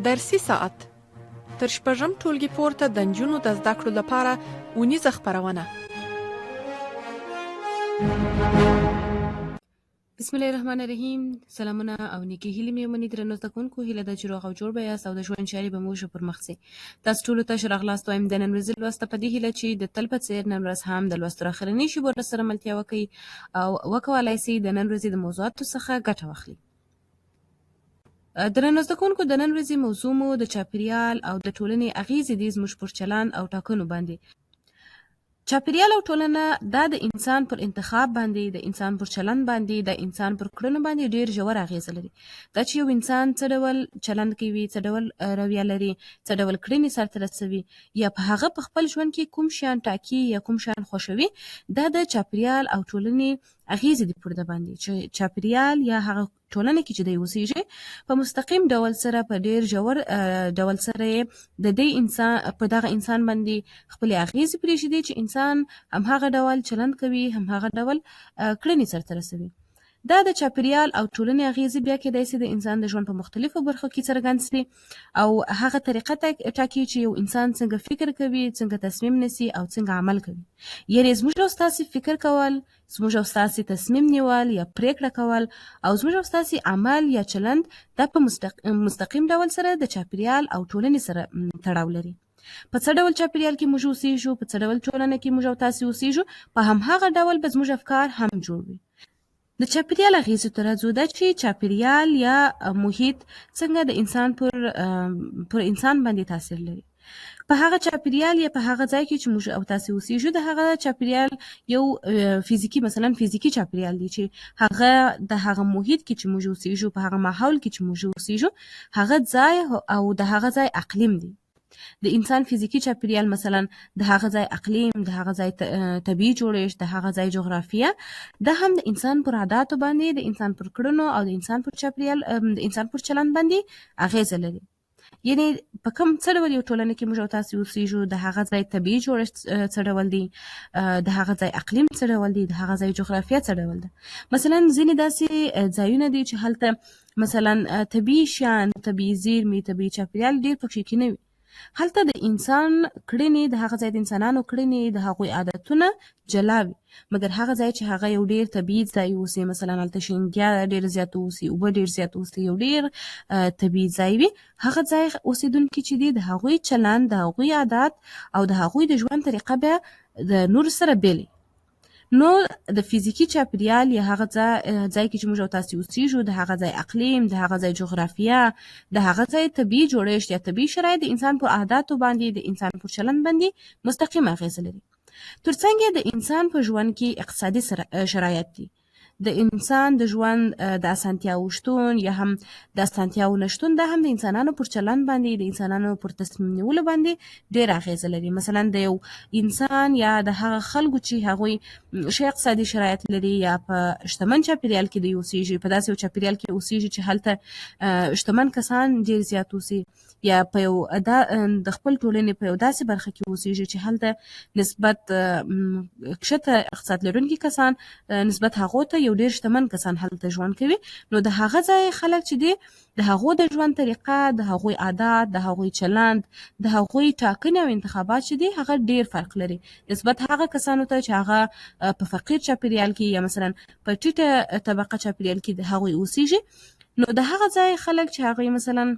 درسي ساعت تر شپږم ټولګي پورته د نجونو د زده کړو لپاره اونیزه خپرونه. بسم الله الرحمن الرحیم. سلامونه او نیکی هیلې مې ومني درنو زده کوونکو. هیله ده چې روغ او جوړ به یاست او د ژوند چارې به مو ښه پر مخ ځي. تاسو ټولو ته ښه راغلاست وایم د نن ورځې لوست ته، په دې هیله چې د تل په څېر نن ورځ هم د لوست تر اخرنۍ شیبو راسره ملتیا وکړئ او وکولای سئ د نن ورځې د موضوعاتو څخه ګټه واخلئ. درنو زده کوونکو، د نن ورځې موضوع مو د چاپیریال او د ټولنې اغیزې دي زموږ پر چلند او ټاکنو باندې. چاپیریال او ټولنه دا د انسان پر انتخاب باندې، د انسان پر چلند باندې، د انسان پر کړنو باندې ډیر ژور اغیزه لري. دا چې یو انسان څه ډول چلند کوي، څه ډول رویه لري، څه ډول کړنې سرته رسوي، یا په هغه په خپل ژوند کې کوم شیان ټاکي یا کوم شیان خوښوي، دا د چاپیریال او ټولنې اغیزې دي پر ده باندې، چې چاپیریال یا هغه ټولنه کې چې دی اوسیږي په مستقیم ډول سره، په ډیر ژور ډول سره یې د دې انسان په دغه انسان باندې خپلې اغیزې پرېښي دي، چې انسان هم هغه ډول چلند کوي، هم هغه ډول کړنې سرته رسوي. دا د چاپیریال او ټولنې اغیزې بیا کېدای سي د انسان د ژوند په مختلفو برخو کې څرګند سي او هغه طریقه ټاکي چې یو انسان څنګه فکر کوي، څنګه تصمیم نیسي او څنګه عمل کوي. یعنې زموږ او ستاسې فکر کول، زموږ او ستاسې تصمیم نیول یا پریکړه کول او زموږ او ستاسې عمل یا چلند دا په مستقیم ډول سره د چاپیریال او ټولنې سره تړاو لري. په څه ډول چاپیریال کې موږ اوسیږو، په څه ډول ټولنه کې موږ او تاسې اوسیږو، په همهغه ډول به زموږ افکار هم جوړ وي. د چاپیریال اغیزو ته راځو. دا چې چاپیریال یا محیط څنګه د انسان پر انسان باندې تاثیر لري. په هغه چاپیریال یا په هغه ځای کې چې موږ او تاسې اوسیږو، د هغه چاپیریال یو فزیکي، مثلا فزیکي چاپیریال دی چې هغه د هغه محیط کې چې موږ اوسیږو، په هغه ماحول کې چې موږ اوسیږو، هغه ځای او د هغه ځای اقلیم دی. د انسان فزیکي چاپیریال مثلا د هغه ځای اقلیم، د هغه ځای طبیعي جوړښت، د هغه ځای جغرافیه، دا هم د انسان پر عاداتو باندې، د انسان پر کړنو او د انسان پر چاپیریال، د انسان پر چلند باندې اغیزه لري. یعنې په کوم څه ډول یو ټولنه کې موږ او تاسې اوسیږو، د هغه ځای طبیعي جوړښت څه ډول دی، د هغه ځای اقلیم څه ډول دی، د هغه ځای جغرافیه څه ډول ده. مثلا ځینې داسې ځایونه دي چې هلته مثلا طبیعي شیان، طبیعي زیرمې، طبیعي چاپیریال ډېر پکښې کې نه وي. هلته د انسان کړنې، د هغه ځای د انسانانو کړنې، د هغوی عادتونه جلا وي. مګر هغه ځای چې هغه یو ډېر طبیعي ځای اوسي، مثلا هلته شینګیا ډېر زیات اوسي، اوبه ډېر زیات اوسي، یو ډېر طبیعي ځای وي، هغه ځای اوسېدونکي چې دي د هغوی چلند، د هغوی عادت او د هغوی د ژوند طریقه بیا د نورو سره بېلې. نو د فزیکي چاپیریال یا هغه ځای کې چې موږ او تاسې اوسیږو، د هغه ځای اقلیم، د هغه ځای جغرافیه، د هغه ځای طبیعي جوړښت یا طبیعي شرایط د انسان پر عاداتو باندې، د انسان پر چلند باندې مستقیم اغېزه لري. ترڅنګ یې د انسان په ژوند کې اقتصادي شرایط دي. د انسان د ژوند د اسانتیاوو شتون یا هم د اسانتیاوو نشتون، دا هم د انسانانو پر چلند باندې، د انسانانو پر تصمیم نیولو باندې ډېر اغېزه لري. مثلا د یو انسان یا د هغه خلکو چې هغوی ښه اقتصادي شرایط لري یا په شتمن چاپیریال کې دوی اوسیږي، په داسې یو چاپیریال کې اوسیږي چې هلته شتمن کسان ډېر زیات اوسي، یا په یو دا د خپل ټولنې په یو داسې برخه کې اوسیږي چې هلته نسبت کښته اقتصاد لرونکي کسان نسبت هغو ته یو ډېر شتمن کسان هلته ژوند کوي، نو د هغه ځای خلک چې دي د هغو د ژوند طریقه، د هغوی عادات، د هغوی چلند، د هغوی ټاکنې او انتخابات چې دي هغه ډېر فرق لري نسبت هغه کسانو ته چې هغه په فقیر چاپیریال کې یا مثلا په ټیټه طبقه چاپیریال کې د هغوی اوسیږي. نو د هغه ځای خلک چې هغوی مثلا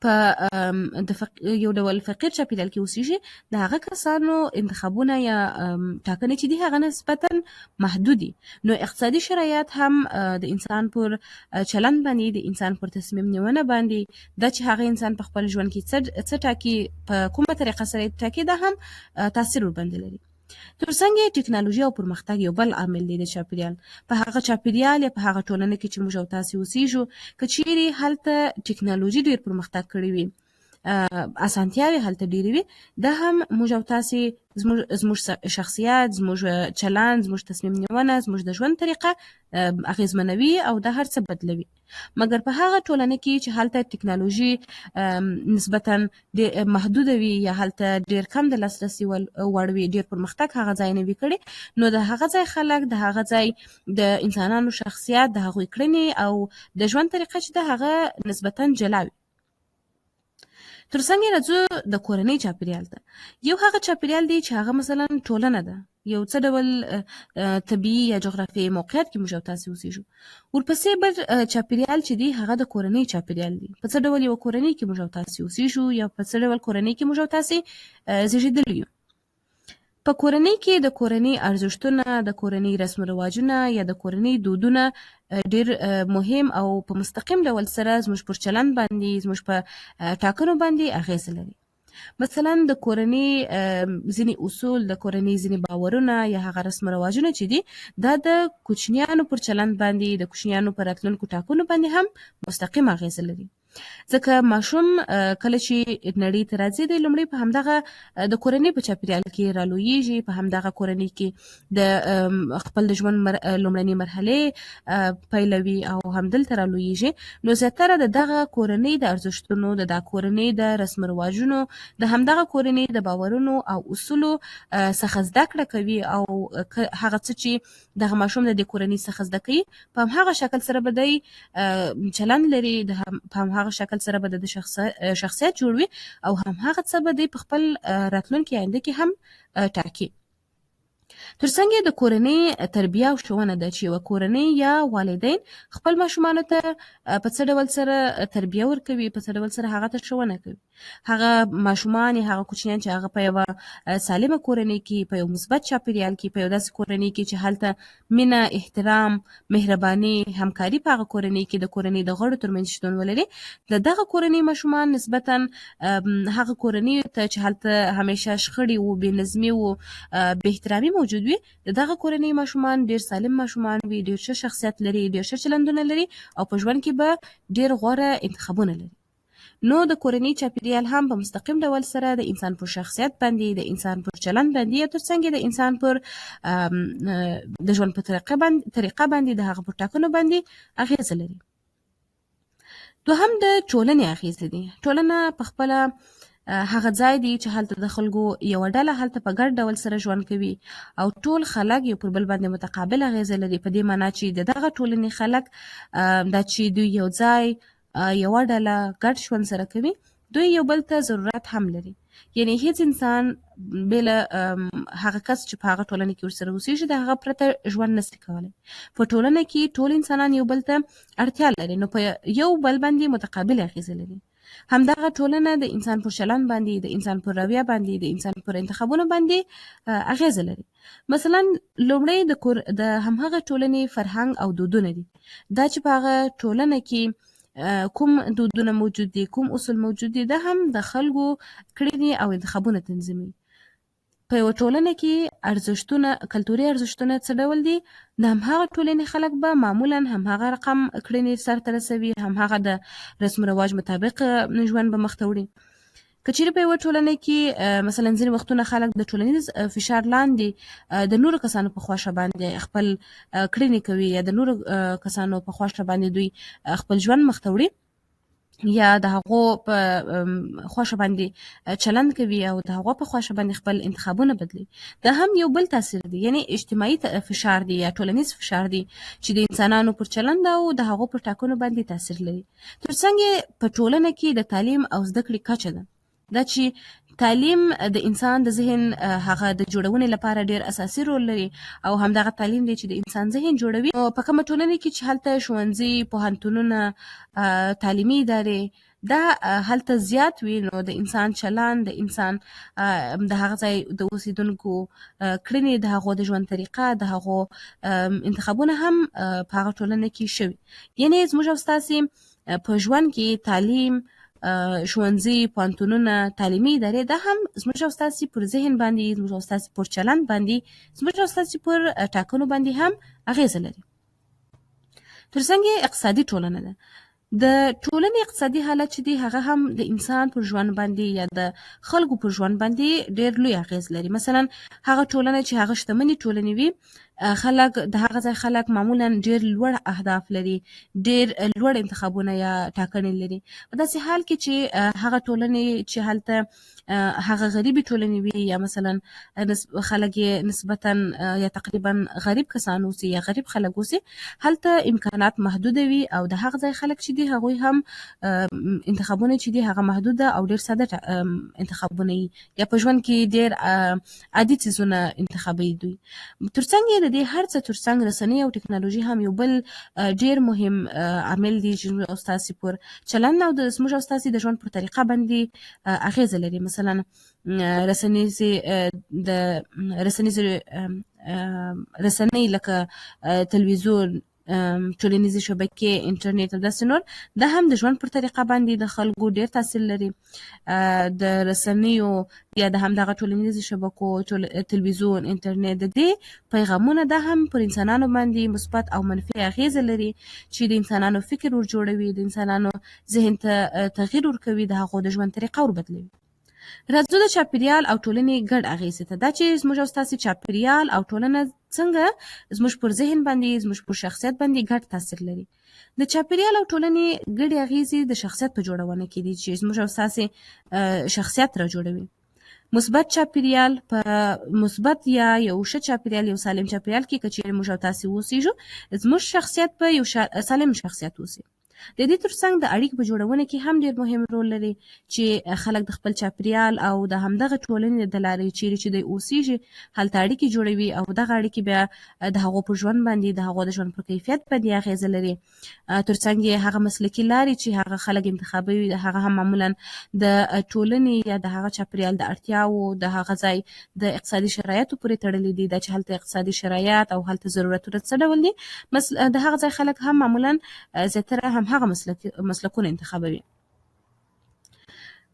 په د یو ډول فقیر چاپیریال کې اوسیږي، د هغه کسانو انتخابونه یا ټاکنې چې دي هغه نسبتا محدود دي. نو اقتصادي شرایط هم د انسان پر چلند باندې، د انسان پر تصمیم نیونه باندې، دا چې هغه انسان په خپل ژوند کې څه ټاکي، په کومه طریقه سره یې ټاکي، دا هم تاثیر ورباندې لري. ترڅنګ یې ټکنالوژي او پرمختګ یو بل عامل دی د چاپیریال. په هغه چاپیریال یا په هغه ټولنه کې چې موږ او تاسې اوسیږو، که چیرې هلته ټکنالوژي ډېر پرمختګ کړی وي، اسانتیاوې هلته ډېرې وي، دا هم موږ او تاسې زموږ شخصیت، زموږ چلند، زموږ تصمیم نیونه، زموږ د ژوند طریقه اغېزمنوي او دا هر څه بدلوي. مګر په هغه ټولنه کې چې هلته ټکنالوژي نسبتا محدوده وي یا هلته ډېر کم د لاسرسي وړ وي، ډېر پرمختګ هغه ځای نه وي کړی، نو د هغه ځای خلک، د هغه ځای د انسانانو شخصیت، د هغوی کړنې او د ژوند طریقه چې ده هغه نسبتا جلا وي. ترڅنګ یې راځو د کورنۍ چاپیریال ته. یو هغه چاپیریال دی چې هغه مثلا ټولنه ده، یو څه ډول طبیعي یا جغرافیایي موقعیت کې موږ او تاسې اوسېږو. ورپسې بل چاپیریال چې دی هغه د کورنۍ چاپیریال دی، په څه ډول یوه کورنۍ کې موږ او تاسې اوسېږو یا په څه ډول کورنۍ کې موږ او تاسې زېږېدلي یو. په کورنۍ کې د کورنۍ ارزښتونه، د کورنۍ رسم و رواجونه یا د کورنۍ دودونه ډېر مهم او په مستقیم ډول سره زموږ پر چلند باندې، زموږ په ټاکنو باندې اغېزه لري. مثلا د کورنۍ ځینې اصول، د کورنۍ ځینې باورونه یا هغه رسم و رواجونه چې دي، دا د کوچنیانو پر چلند باندې، د کوچنیانو پر راتلونکو ټاکنو باندې هم مستقیم اغېزه لري. ځکه ماشوم کله چې نړۍ ته راځي، دی لومړی په همدغه د کورنۍ په چاپیریال کې رالویږي، په همدغه کورنۍ کې د خپل د ژوند لومړنۍ مرحلې پیلوي او همدلته رالویږي. نو زیاتره د دغه کورنۍ د ارزښتونو، د دا کورنۍ د رسم رواجونو، د همدغه کورنۍ د باورونو او اصولو څخه زده کړه کوي او هغه څه چې دغه ماشوم د دې کورنۍ څخه زده کوي په همهغه شکل سره به دی چلند لري، د په همهغه شکل سره به د شخصیت جوړ وي او همهغه څه به دی په خپل راتلونکي آینده کې هم ټاکي. ترڅنګ یې د کورنۍ تربیه او ښوونه ده چې یوه کورنۍ یا والدین خپل ماشومانو ته په څه ډول سره تربیه ورکوي، په څه ډول سره هغه ته ښوونه کوي. هغه ماشومان یا هغه کوچنیان چې هغه په یوه سالمه کورنۍ کې، په یو مثبت چاپیریال کې، په یو داسې کورنۍ کې چې هلته مینه، احترام، مهرباني، همکاري په هغه کورنۍ کې د کورنۍ د غړو ترمنځ شتون ولري، د دغه کورنۍ ماشومان نسبتاً هغه کورنیو ته چې هلته همیشه شخړې وو، بې نظمي وو، بې احترامي موجود وي، د دغه کورنۍ ماشومان ډېر سالم ماشومان وي، ډېر ښه شخصیت لري، ډېر ښه چلندونه لري او په ژوند کې به ډېر غوره انتخابونه لري. نو د کورنۍ چاپیریال هم په مستقیم ډول سره د انسان پر شخصیت باندې، د انسان پر چلند باندې او ترڅنګ د انسان پر د ژوند په طریقه باندې، د هغه پر ټاکنو باندې اغېزه لري. دوهم د ټولنې اغېزې دي. ټولنه په خپله هغه ځای دی چې هلته د خلکو یوه ډله هلته په ګډ ډول سره ژوند کوي او ټول خلک یو پر بل باندې متقابل اغېزه لري، په دې معنا چې د دغه ټولنې خلک دا چې دوی یو ځای یوه ډله ګډ ژوند سره کوي، دوی یو بل ته ضرورت هم لري. یعنی هیڅ انسان بې له هغه کس چې په هغه ټولنه کې ورسره اوسېږي د هغه پرته ژوند نسي کولی. په ټولنه کې ټول انسانان یو بل ته اړتیا لري، نو په یو بل باندې متقابل اغېزه لري. همدغه ټولنه د انسان پر چلند باندې، د انسان پر رویه باندې، د انسان پر انتخابونو باندې اغېزه لري. مثلا لومړی د همهغه ټولنې فرهنګ او دودونه دي. دا چې په هغه ټولنه کې کوم دودونه موجود دي، کوم اصول موجود دي، دا هم د خلکو کړنې او انتخابونه تنظیموي. په یوه ټولنه کې ارزښتونه، کلتوري ارزښتونه څه ډول دي، د همهغه ټولنې خلک به معمولا همهغه رقم کړنې سرته رسوي، همهغه د رسم و رواج مطابق ژوند به مخته وړي. که چیرې په یوه ټولنه کې مثلا ځینې وختونه خلک د ټولنیز فشار لاندې د نورو کسانو په خوښه باندې خپل کړنې کوي یا د نورو کسانو په خوښه باندې دوی خپل ژوند مخته وړي یا د هغو په خوښه باندې چلند کوي او د هغو په خوښه باندې خپل انتخابونه بدلوي، دا هم یو بل تاثیر دی. یعنی اجتماعي فشار دی یا ټولنیز فشار دی چې د انسانانو پر چلند او د هغو پر ټاکنو باندې تاثیر لري. ترڅنګ یې په ټولنه کې د تعلیم او زده کړې کچه ده. دا چې تعلیم د انسان د ذهن هغه د جوړونې لپاره ډېر اساسي رول لري او همدغه تعلیم دی چې د انسان ذهن جوړوي. نو په کومه ټولنه کې چې هلته ښوونځي، پوهنتونونه، تعلیمي ادارې دا هلته زیات وي، نو د انسان چلند، د انسان د هغه ځای د اوسېدونکو کړنې، د هغو د ژوند طریقه، د هغو انتخابونه هم په هغه ټولنه کې ښه وي. یعنې زموږ او ستاسې په ژوند کې تعلیم، ښوونځي، پوهنتونونه، تعلیمي ادارې دا هم زموږ او ستاسې پر ذهن باندې، زموږ او ستاسې پر چلند باندې، زموږ او ستاسې پر ټاکنو باندې هم اغېزه لري. ترڅنګ یې اقتصادي ټولنه ده. د ټولنې اقتصادي حالت چې دی هغه هم د انسان پر ژوند باندې یا د خلکو پر ژوند باندې ډېر لوی اغېز لري. مثلا هغه ټولنه چې هغه شتمنې ټولنې وي، خلک د هغه ځای خلک معمولا ډیر لوړ اهداف لري، ډیر لوړ انتخابونه یا ټاکنې لري، په داسې حال کې چې هغه ټولنې چې هلته هغه غریبې ټولنې وي یا مثلا خلک یې نسبتا یا تقریبا غریب کسان اوسي یا غریب خلک اوسي، هلته امکانات محدود وي او د هغه ځای خلک چې دي هغوی هم انتخابونه چې دي هغه محدوده او ډیر ساده انتخابونه یي یا په ژوند کې ډیر عادي څیزونه انتخابوي دوی. ترڅنګ یې د دې هر څه ترڅنګ رسنۍ او ټکنالوژي هم یو بل ډیر مهم عامل دی چې زموږ او ستاسې پر چلند او د زموږ او ستاسې د ژوند پر طریقه باندې اغېزه لري. مثلا رسنیزې د رسنیزې رسنۍ لکه تلویزیون، ټولنیزې شبکې، انټرنیټ او داسې نور، دا هم د ژوند پر طریقه باندې د خلکو ډیر تاثیر لري. د رسنیو یا د همدغه ټولنیزې شبکو، تلویزیون، انټرنیټ د دې پیغامونه دا هم پر انسانانو باندې مثبت او منفي اغېزه لري چې د انسانانو فکر ور جوړوي، د انسانانو ذهن ته تغییر ورکوي، د هغو د ژوند طریقه ور بدلوي. راځو د چاپیریال او ټولنې ګډ اغېزې ته. دا چې زموږ او ستاسې چاپیریال او ټولنه څنګه زموږ پر ذهن باندې، زموږ پر شخصیت باندې ګډ تاثیر لري. د چاپیریال او ټولنې ګډې اغېزې د شخصیت په جوړونه کې دي چې زموږ او ستاسې شخصیت را جوړوي. مثبت چاپیریال په مثبت یا یو ښه چاپیریال، یو سالم چاپیریال کې که چیرې موږ او تاسې اوسیږو، زموږ شخصیت به یو سالم شخصیت اوسي. د دې ترڅنګ د اړیکو په جوړونه کې هم ډیر مهم رول لري چې خلک د خپل چاپیریال او د همدغه ټولنې د لارې چیرې چې دوی اوسیږي هلته اړیکې جوړوي او دغه اړیکې بیا د هغو پر ژوند باندې، د هغو د ژوند پر کیفیت باندې اغېزه لري. ترڅنګ یې هغه مسلکي لارې چې هغه خلک انتخابوي هغه هم معمولا د ټولنې یا د هغه چاپیریال د اړتیاوو، د هغه ځای د اقتصادي شرایطو پورې تړلي دي. دا چې هلته اقتصادي شرایط او هلته ضرورتونه څه ډول دي، د هغه ځای خلک هم معمولا زیاتره هم هغه مسلکونه انتخابوي.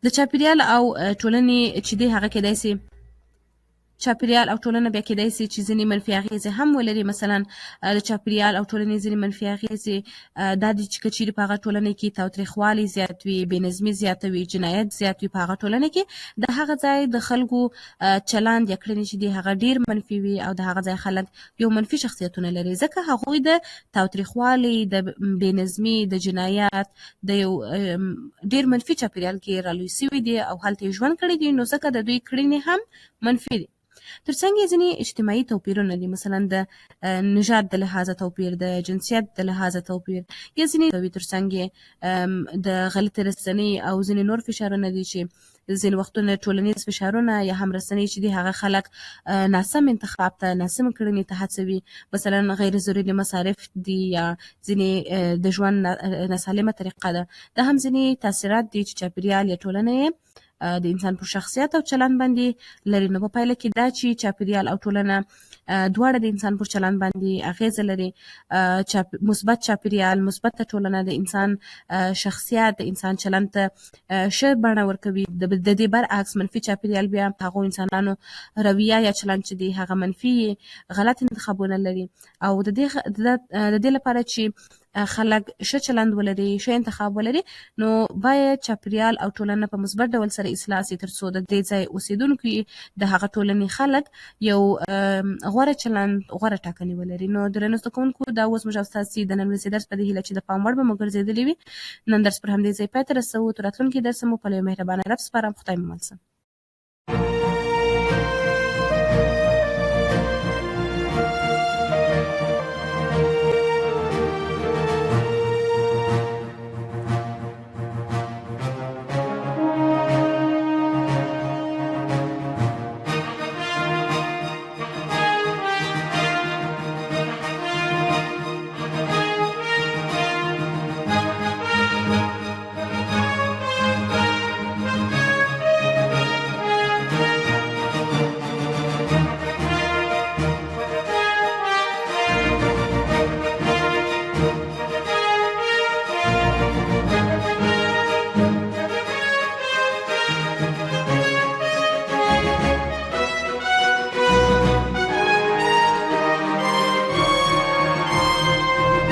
د چاپیریال او ټولنې چې دی هغه کېدای سي چاپیریال او ټولنه بیا کېدای سي چې ځینې منفي اغېزې هم ولري. مثلا د چاپیریال او ټولنې ځینې منفي اغېزې دا دي چې که چیرې په هغه ټولنه کې تاوتریخوالی زیات وي، بې نظمي زیاته وي، جنایت زیات وي، په هغه ټولنه کې د هغه ځای د خلکو چلند یا کړنې چې دي هغه ډیر منفي وي او د هغه ځای خلک یو منفي شخصیتونه لري، ځکه هغوی د تاوتریخوالي، د بې نظمي، د جنایت د یو ډیر منفي چاپیریال کې رالوی سوي دي او هلته یې ژوند کړی دی، نو ځکه د دوی کړنې هم منفي دي. ترڅنګ یې ځینې اجتماعي توپیرونه دي، مثلا د نژاد د لحاظه توپیر، د جنسیت د لحاظه توپیر یا ځینې کوي. ترڅنګ یې د غلطې رسنۍ او ځینې نور فشارونه دي چې ځینې وختونه ټولنیز فشارونه یا هم رسنۍ چې دي هغه خلک ناسم انتخاب ته، ناسم کړنې ته هڅوي. مثلا غیر ضروري مصارف دي یا ځینې د ژوند ناسالمه طریقه ده. دا هم ځینې تاثیرات دي چې چاپیریال یا ټولنه یې د انسان پر شخصیت او چلند باندې لري. نو په پایله کې دا چې چاپیریال او ټولنه دواړه د انسان پر چلند باندې اغېزه لري. مثبت چاپیریال، مثبته ټولنه د انسان شخصیت، د انسان چلند ته ښه بڼه ورکوي. د دې برعکس منفي چاپیریال بیا هغو انسانانو رویه یا چلند چې دی هغه منفي، غلط انتخابونه لري او د دې لپاره چې خلک ښه چلند ولري، ښه انتخاب ولري، نو باید چاپیریال او ټولنه په مثبت ډول سره اصلاح سي ترڅو د دې ځای اوسېدونکي، د هغه ټولنې خلک یو غوره چلند، غوره ټاکنې ولري. نو درنو زده کوونکو، دا اوس موږ او ستاسې د نن ورځې درس په دې هیله چې د پام وړ به مو ګرځېدلې وي. نن درس پر همدې ځای پای ته رسوو. تر راتلونکي درس مو په لوی مهربانه رب سپارم. خدای مو مل شه.